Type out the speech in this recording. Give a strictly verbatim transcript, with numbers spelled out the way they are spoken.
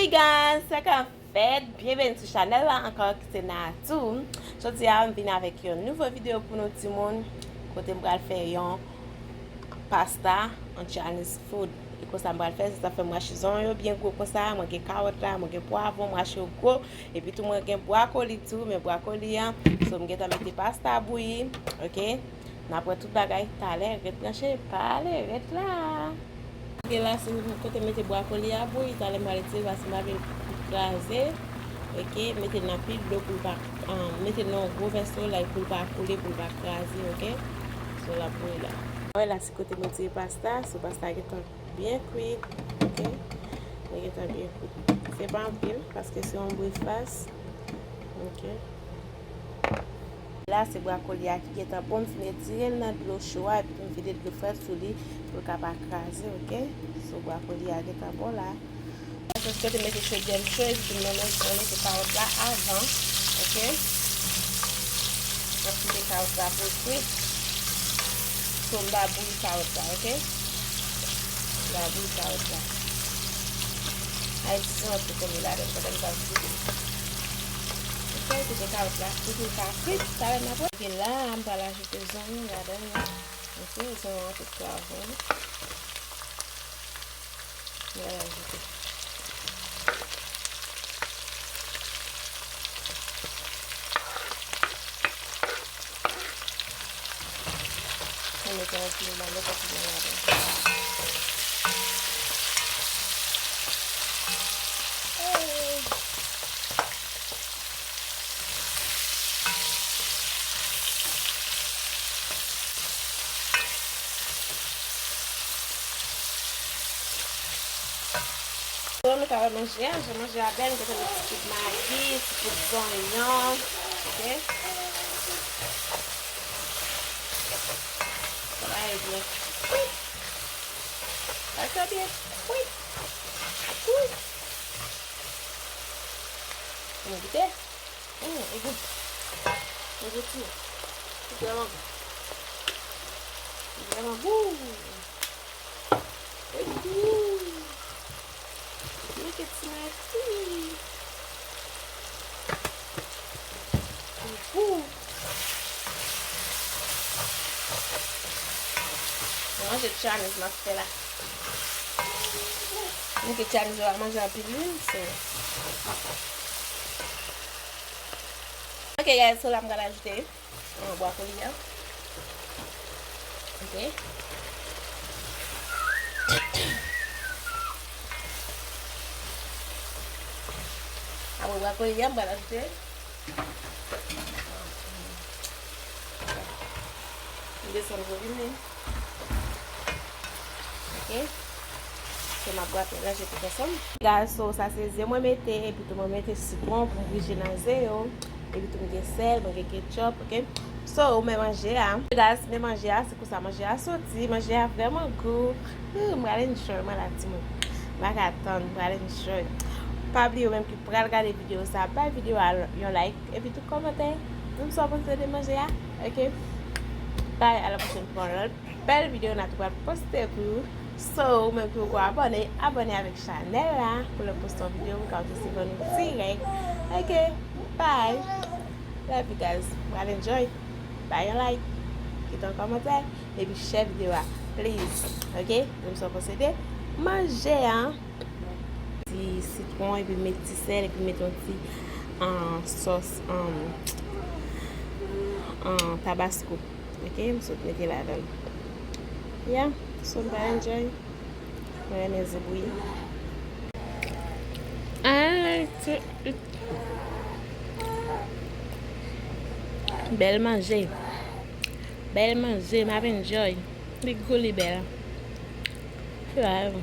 Guys, sa k ap fèt? Byenveni sou chanèl la ankò, ki se Natou. Jodi a, m vin avèk yon nouvo videyo pou nou timoun, kote m pral fè yon pasta, yon Chinese food. E konsa m pral fè, se sa fè m rache zonyon yo byen gwo konsa, mwen gen kawòt la, mwen gen pwavwon, m rache yo gwo, epi tou mwen gen bwakoli tou, men bwakoli an, so m gentan mete pasta bouyi, oke? N ap wè tout bagay talè, ret branche, pa ale, ret la. Oke, la se kote m mete bwakoli a bouyi, talè m pral retire l paske m pa vle l kraze. Oke, mete l nan pil dlo pou l pa, ah, mete l nan yon gwo vès solèy pou l pa koule, pou l pa kraze, oke? So, l ap bouyi la. Wè la se kote m retire pasta, so pasta a gentan byen kwit, oke? Li gentan byen kwit. Se pa anpil, paske se yon breakfast, oke? La, se bwakoli a ki gentan bon. M fin retire l nan dlo cho a, epi m vide dlo frèt sou li pou l ka pa kraze, oke? So, bwakoli a gentan bon la. Sa se kote m mete chodyè m cho, epi m nan men, m mete kawòt la avan, oke? M ap kite kawòt la pou l kwit. So, m va bouyi kawòt la, oke? M va bouyi kawòt la. Ay, ti zanmi, tou tonbe ladan, pandan m t ap bouyi. Oke, kite kawòt la, pou l ka kwit, talè n ap wè. Oke, la, m pral ajoute zonyon ladan l. Oke, zonyon an tout pwavwon. M pral ajoute. Mwen mete yon piman, mete piman ladan. Bon, nou ka wè manje a, jan manje a bèl, nou gentan met ti poud magi, ti poud zonyon, oke? Sa va byen kwit. Sa va byen kwit. Kwit. Nou goute. Mm, li gou. Li gou tou. Li vrèman gou. Li vrèman gou. Li gou. Look at my feet. Li gou. Manje Chinese m ap fè la. Mwen ke Chinese yo pa manje anpil lwil, so. Ok, guys, so la m pral ajoute, euh, bwakoli a. Ok. Apre bwakoli a, m pral ajoute. M desann volim li. Ok. So, m ap pral melanje tout ansanm. Guys, so, sa se ze mwen mete, epi tou mwen mete sitwon pou m grije nan ze yo. Epi tou m gen sèl, mwen gen ketchup, ok. So, men manje a. Guys, men manje a, se konsa manje a soti. Manje a vrèman gou. Ooh, m pral enjoy mwen la, timoun. M pa ka tann, m pral enjoy. Pa bliye ou menm ki pral gade videyo sa, bay videyo a yon like, epi tou kòmantè. Di m sa w panse de manje a, ok. Bye, a la pwochèn pou yon lòt bèl videyo Natou pral poste pou ou. So, ou menm ki poko abòne, abòne avèk chanèl la pou lè m poste yon videyo, ou ka resevwa nou dirèk. Ok, bye. Love you guys. Pral enjoy. Bay yon like, kite yon kòmantè, epi share videyo a, please. Ok, di m sa w panse de manje a. Ti sitwon, epi met ti sèl, epi met yon ti, ah, sòs, ah, ah, tabasko. Ok, m sot mete ladan l. Yeah, so m pral enjoy. Mwen renmen ze bouyi. Ah, se, bèl manje. Bèl manje, m ap enjoy. Li gou, li bèl. Wow.